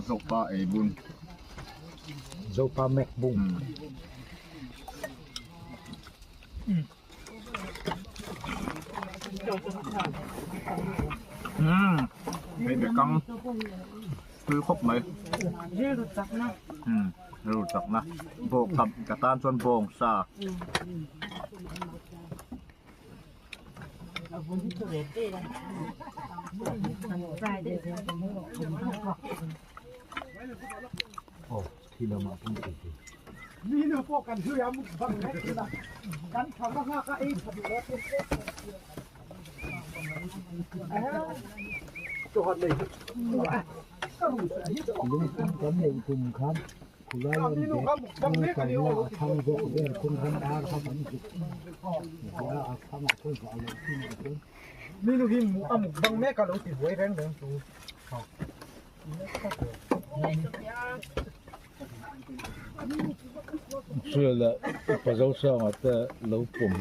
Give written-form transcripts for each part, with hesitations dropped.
Zopa ei bun. Zopa mek bung. Hei bekang tui khawp mai. Rilru chakna. Bawng tam ka tan chuan bawng sa. Lungpum kan neih tum khan khulai an bek kan la a thang zawk vel kawng ram ar kha kan zuk nia a thang ah chuan zah loh chin ah chuan. Hriala upa Zosanga te lo pawm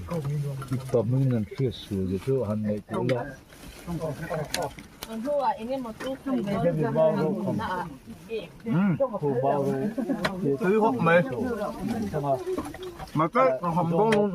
mipa hmingin an hriat sual te chu han ngaihtuah la. Tui hawk mai. Mahse a ham dawn.